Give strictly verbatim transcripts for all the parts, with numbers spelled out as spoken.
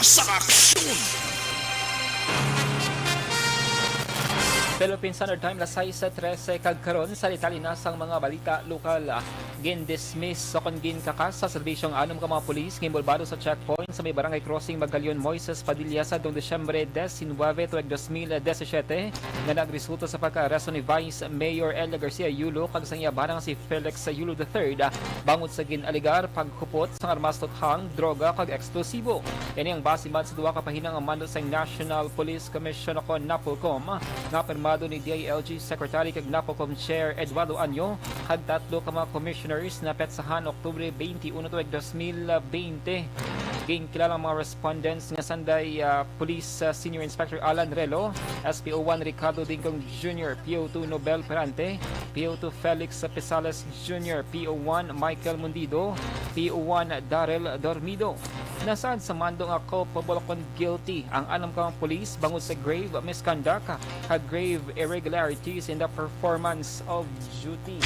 sa aksyon. Philippine Standard Time, las sais trese, kag karon sa detalye na sang mga balita lokal. Gindismiss o kon ginkakas sa serbisyo ang anom ka mga pulis nga inbolbado sa checkpoint sa may barangay crossing Magalion Moises Padilla sa adtong Disyembre diecinuebe tuig dos mil diecisiete, nga nagresulta sa pagkaaresto ni Vice Mayor Elia Garcia Yulo kag sang iya bana nga si Felix Yulo the third, bangod sa gin-alegar paghupot sang armas, tuthang, droga, kag eksplosibo. Ini ang base man sa duha ka pahinang nga mando sang National Police Commission o kon NAPOLCOM, nga pirmado ni D I L G Secretary kag NAPOLCOM Chair Eduardo Anyo kag tatlo ka mga commissioners na petsahan Oktubre twenty-one tuig dos mil twenty. Ginkilala ang mga respondents nga sanday, ah, Police, ah, Senior Inspector Alan Relo, S P O one Ricardo Dingcong Junior, P O two Nobel Perante, P O two Felix Pisales Junior, P O one Michael Mundido, P O one Daryl Dormido. Nasaad sa mando nga culpable kon guilty ang anom ka mga pulis bangod sa grave misconduct kag grave irregularities in the performance of duty.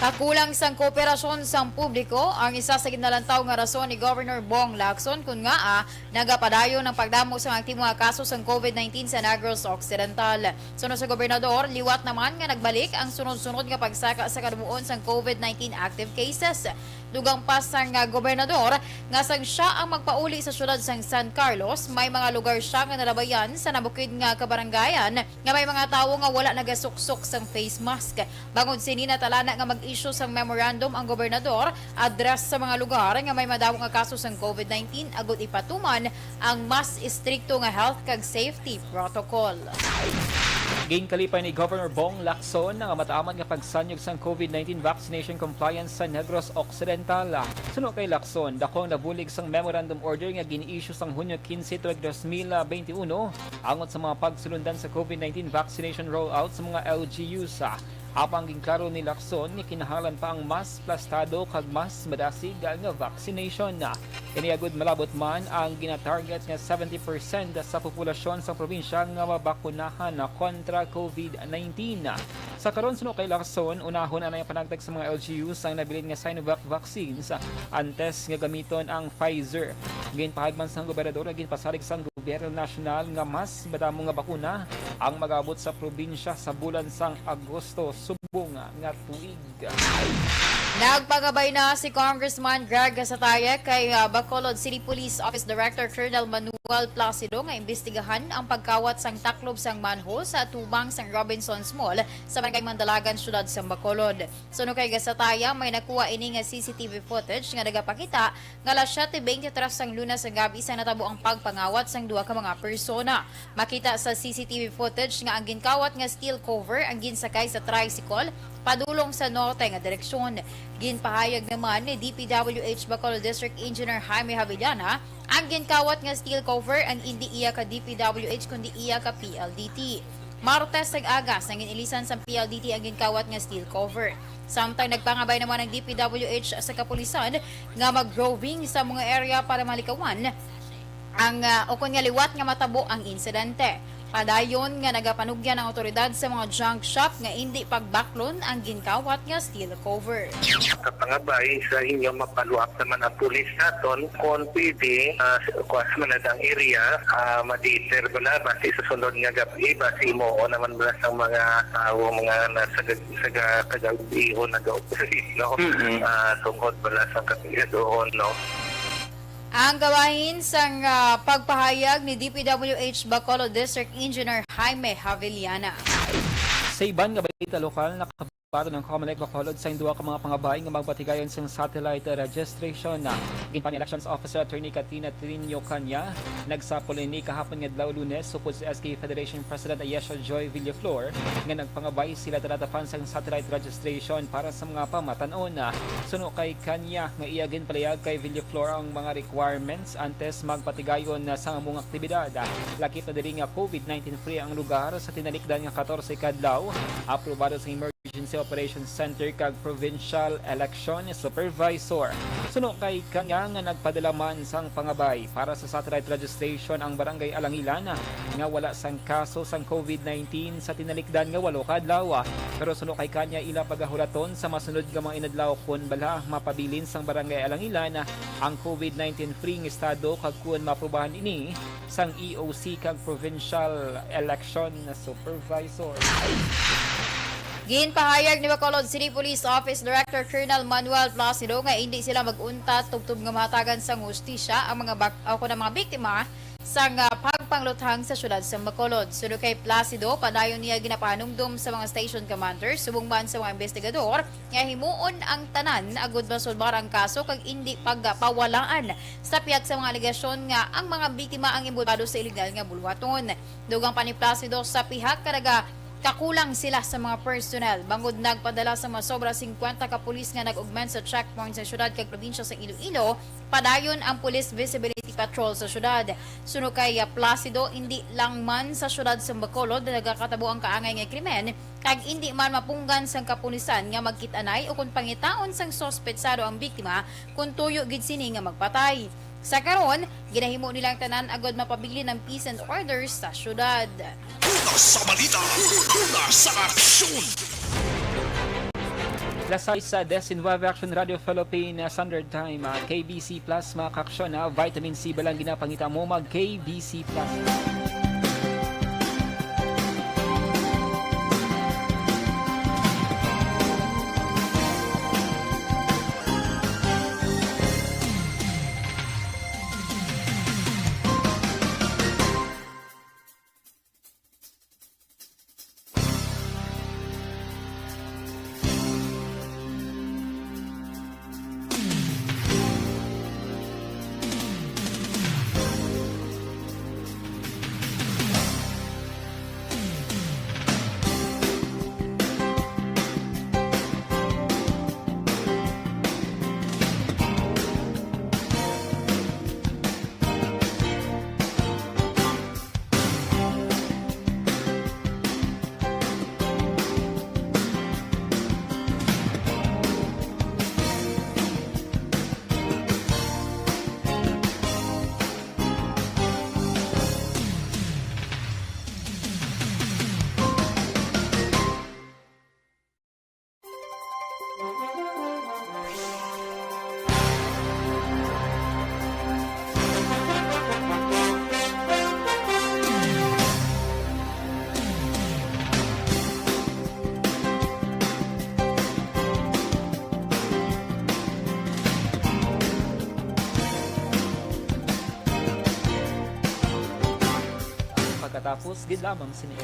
Kakulang sang kooperasyon sang publiko ang isa sa ginalantaw nga rason ni Governor Bong Lacson kon ngaa nagapadayon ang pagdamo sang aktibo nga kaso sang covid nineteen sa Negros Occidental. Suno sa gobernador, liwat naman nga nagbalik ang sunod-sunod nga pagsaka sa kadumuon sang covid nineteen active cases. Dugang pa sang, ah, gobernador nga sang siya ang magpauli sa siyudad sang San Carlos, may mga lugar siya nga nalabayan sa nabukid nga kabarangayan nga may mga tawo nga wala nagasuksok sang face mask. Bangod sini, natalana nga mag-issue sang memorandum ang gobernador address sa mga lugar nga may madamo nga kaso sang covid nineteen agud ipatuman ang mas estrikto nga health kag safety protocol. Ginkalipay ni Governor Bong Lacson ang mataaman nga pagsanyog sang covid nineteen vaccination compliance sa Negros Occidental. Suno kay Lacson, dako ang nabulig sang memorandum order nga gin-issue sang Hunyo quince tuig dos mil twenty-one angot sa mga pagsulundan sa covid nineteen vaccination rollout sa mga L G Us. Apang ginklaro ni Lacson nga kinahanglan pa ang mas plastado kag mas madasig nga vaccination. Ini agud malabot man ang ginatarget nga seventy percent sa populasyon sa probinsya nga mabakunahan kontra covid nineteen. Sa karon, suno kay Lacson, unahon anay ang panagtag sa mga L G Us ang nabilin nga Sinovac vaccines antes nga gamiton ang Pfizer. Ginpahayag man sang gobernador nga ginpasalig sang gobyerno nasyonal nga mas madamo nga bakuna ang mag-abot sa probinsya sa bulan sang Agosto subong nga tuig. Nagpangabay na si Congressman Greg Gasataya kay, ah, Bacolod City Police Office Director Colonel Manuel Placido nga imbestigahan ang pagkawat sang taklob sang manhole sa atubang sang Robinsons Mall sa Barangay Mandalagan, Siyudad sang Bacolod. Suno kay Gasataya, may nakuha ini nga C C T V footage nga nagapakita nga alas siyete beintitres sang Lunes sa gab-i sa natabo ang pagpangawat sang duha ka mga persona. Makita sa C C T V footage nga ang ginkawat nga steel cover ang ginsakay sa tricycle padulong sa norte nga direksyon. Ginpahayag naman ni D P W H Bacolod District Engineer Jaime Javellana, ang ginkawat nga steel cover ang indi iya ka D P W H kundi iya ka P L D T. Martes ag aga sang gin-ilisan sang P L D T ang ginkawat nga steel cover. Samtang nagpangabay naman ang D P W H sa kapulisan nga mag-roving sa mga area para malikawan ang, ah, ukon nga liwat nga matabo ang insidente. Padayon nga nagapanugyan ang awtoridad sa mga junk shop nga indi pagbaklon ang ginkawat nga steel cover. Kapangabay sa inyo, mapaluap naman ang pulis naton. Kung pwede, ah, kuha sa manadang area, ah, maditer bala, basi sa sunod nga gabi, basi imo naman bala sa mga tawo, mga nasa gag-, sa ga-, kagabihon nag-operate, no? Mm-mm. Ah, tungod bala sa kasigadoon, no? Ang kabahin sang, ah, pagpahayag ni D P W H Bacolod District Engineer Jaime Javillana. Sa iban nga balita lokal, nakabaton ang Comelec Bacolod sa duha ka mga pangabay nga magpatigayon sang satellite registration. Ginpahayag ni Elections Officer Attorney Katrina Trinio Canya, nagsapol ini kahapon nga adlaw Lunes, upod sa S K Federation President Ayesha Joy Villaflor nga nagpangabay sila talatapan sang satellite registration para sa mga pamatan-on. Suno kay Canya, nga iya ginpalayag kay Villaflor ang mga requirements antes magpatigayon na sa among aktibidad. Lakip na diri nga covid nineteen free ang lugar sa tinalikdan nga katorse ka adlaw. Aprobado sa emergency Emergency Operations Center kag Provincial Election Supervisor. Suno kay kanya nga nagpadala man sang pangabay para sa satellite registration ang Barangay Alangilan nga wala sang kaso sang covid nineteen sa tinalikdan nga walo ka adlaw. Pero suno kay kanya, ila pagahulaton sa masunod nga mga inadlaw kon bala mapabilin sang Barangay Alangilan ang covid nineteen free nga estado kag kon maaprubahan ini sang E O C kag Provincial Election Supervisor. Ginpahayag ni Bacolod City Police Office Director Colonel Manuel Placido nga indi sila mag-untat tubtob nga mahatagan sang hustisya ang mga bak-, o kon ang mga biktima sang, ah, pagpangluthang sa siyudad sa Bacolod. Suno kay Placido, padayon niya ginapahanumdom sa mga station commanders subong man sa mga investigador nga himuon ang tanan agud masulbar ang kaso kag indi pagpawalaan sa pihak sa mga alegasyon nga ang mga biktima ang involbado sa iligal nga buluhaton. Dugang pa ni Placido, sa pihak ka naga kakulang sila sa mga personnel, bangod nagpadala sa mga sobra singkwenta ka pulis nga nag-augment sa checkpoint sa siyudad kag probinsya sa Iloilo. Padayon ang Police Visibility Patrol sa siyudad. Suno kay, ah, Placido, indi lang man sa siyudad sa Bacolod nagakatabo ang kaangay nga krimen, kag indi man mapunggan sang kapulisan nga magkit-anay o kon pangitaon sang suspetsado ang biktima kon tuyo gid sini nga magpatay. Sa karon, ginahimo nilang tanan agud mapabilin ang peace and order sa siyudad. Una sa balita, una sa aksyon. Lasay sa Desinwave Action Radio Philippine Standard Time, ah, K B C Plus, mga kaaksyon, ah, vitamin C ba lang ginapangita mo? Mag K B C Plus. Pagkatapos gid lamang sini.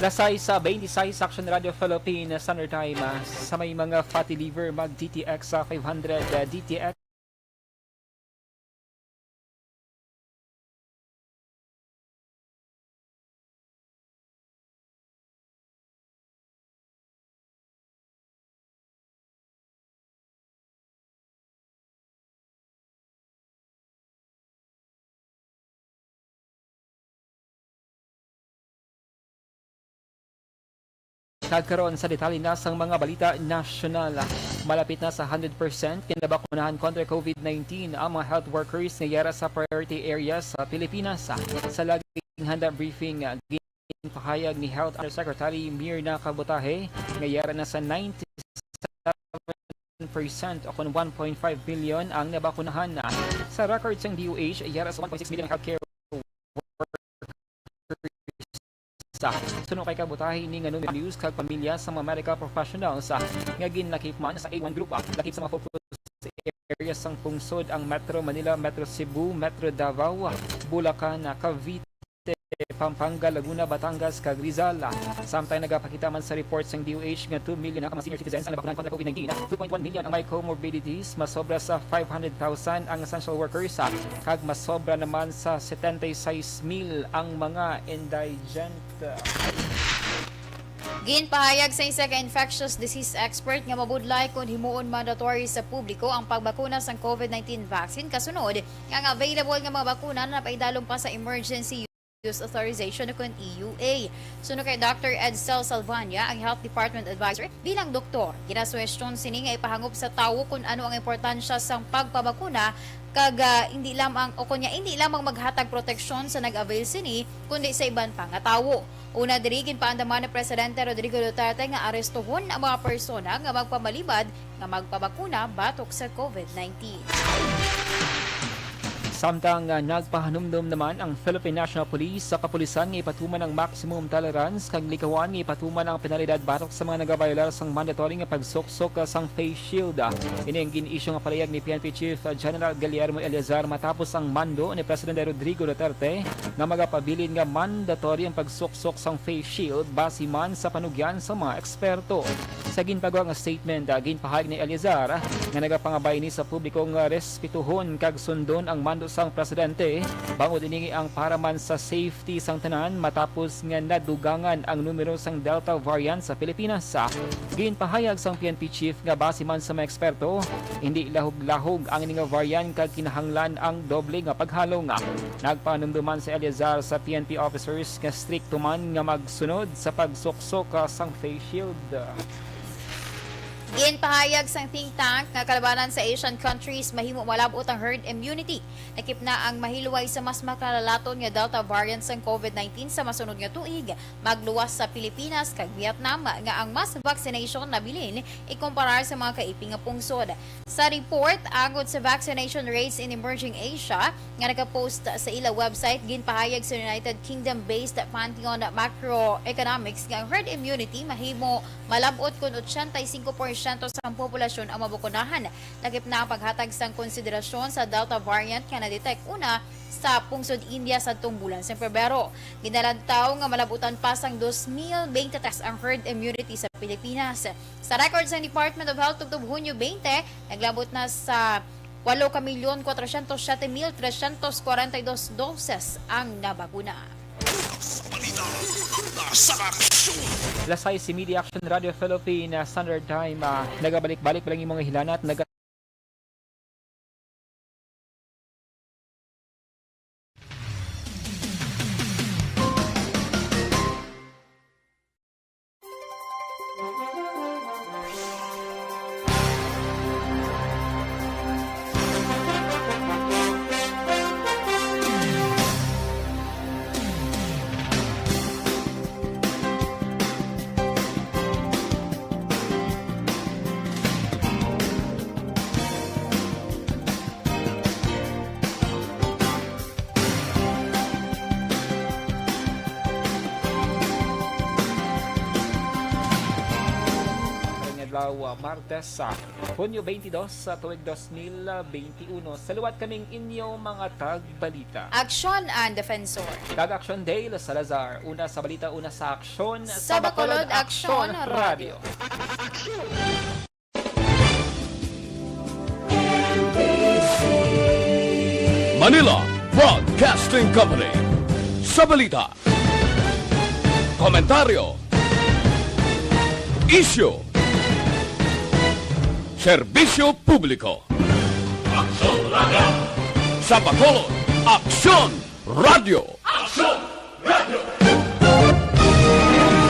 Alas sais sa twenty-six, Action Radio Philippines Standard Time, ah, sa may mga fatty liver, mag D T X sa five hundred, ah, D T X. Kag karon sa detalye na sang mga balita nasyonal. Malapit na sa hundred percent nga nabakunahan kontra COVID nineteen ang mga health workers nga yara sa priority areas sa Pilipinas. Sa laging handa briefing, ginpahayag ni Health Undersecretary Mirna Kabutahe nga yara na sa ninety-seven percent o kon one point five million ang nabakunahan. Sa record sang D O H, yara sa one point six million healthcare workers. Suno kay Kabutahe, ini nga numero news kag pamilya sa mga medical professionals, ah, nga ginlakip man sa A one group, ah, lakip sa mga focus areas sang pungsod ang Metro Manila, Metro Cebu, Metro Davao, Bulacan, ah, Cavite, Pampanga, Laguna, Batangas, kag Rizal. Samtang nagapakita man sa report sang D O H nga two million na ka mga senior citizens ang nabakunahan kontra COVID nineteen, two point one million ang may comorbidities, masobra sa five hundred thousand ang essential workers, kag masobra naman sa setenta y seis mil ang mga indigent. Ginpahayag sa isa ka infectious disease expert nga mabudlay kon himuon mandatory sa publiko ang pagbakuna sang COVID nineteen vaccine kasunod nga ang available nga mga bakuna napaidalom pa sa emergency use authorization o kon E U A. Suno kay Doctor Edsel Salvania, ang Health Department Advisor, bilang doktor, ginasuhestyon sini nga ipahangop sa tawo kon ano ang importansya sang pagpabakuna kag, ah, hindi lamang, o kunya, hindi lamang maghatag proteksyon sa nag-avail sini, kundi sa iban pa nga tawo. Una diri, ginpaandaman ni Presidente Rodrigo Duterte nga arestuhon ang mga persona nga magpamalibad nga magpabakuna batok sa COVID nineteen. Samtang, ah, nagpahanumdom naman ang Philippine National Police sa kapulisan nga ipatuman ang maximum tolerance kag likawan nga ipatuman ang penalidad batok sa mga nagabayolar sang mandatory nga pagsuksok, ah, sang face shield. Ini ang gin-issue nga palayag ni P N P Chief, ah, General Guillermo Eleazar matapos ang mando ni Presidente Rodrigo Duterte nga magapabilin nga mandatory ang pagsuksok sang face shield base man sa panugyan sa mga eksperto. Sa ginpagawa nga statement, ah, ginpahayag ni Eleazar, ah, nga nagapangabay ini sa publiko nga respetuhon kag sundon ang mando sang presidente, bangod ini ang para man sa safety sang tanan matapos nga nadugangan ang numero sang Delta variant sa Pilipinas. Ah, ginpahayag sang P N P chief nga base man sa mga eksperto, hindi lahog-lahog ang ini nga variant kag kinahanglan ang doble nga paghalong. Nagpanumduman si Eleazar sa P N P officers nga strikto man nga magsunod sa pagsuksok, ah, sang face shield. Ginpahayag sang think tank nga kalabanan sa Asian countries mahimo malab-ot ang herd immunity. Lakip na ang mahilway sa mas makalalaton nga Delta variant sang COVID nineteen sa masunod nga tuig, magluwas sa Pilipinas kag Vietnam nga ang mass vaccination nabilin ikumparar sa mga kaiping nga pungsod. Sa report, angot sa vaccination rates in emerging Asia nga nagapost sa ila website, ginpahayag sa United Kingdom-based Pantheon Macroeconomics nga ang herd immunity mahimo malab-ot kon ochenta y cinco porsyento sang populasyon ang mabakunahan. Lakip na ang paghatag sang konsiderasyon sa Delta variant nga na-detect una sa pungsod India sadtong bulan sang Pebrero. Ginalantaw nga malab-utan pa sang dos mil bente tres ang herd immunity sa Pilipinas. Sa record sang Department of Health tubtob Hunyo twenty, naglabot na sa walo ka milyon kwatrosyentos siyete mil tresyentos kwarenta y dos doses ang nabakuna. Balita, sa aksyon. Alas sais y media, Action Radio Philippine, ah, Standard Time. Ah, nagabalik-balik pa lang yung mga hilanat. Naga- adlaw, Martes, sa Hunyo twenty-two sa tuig twenty twenty-one. Sa liwat kaming inyo mga tagbalita. Aksyon and Defensor. Kag Aksyon Dale Salazar. Una sa balita, una sa aksyon. Sa Bacolod, Aksyon Radio. Manila Broadcasting Company. Sa balita, komentaryo, isyu, serbisyo publiko. Sa Bacolod, Aksyon Radio.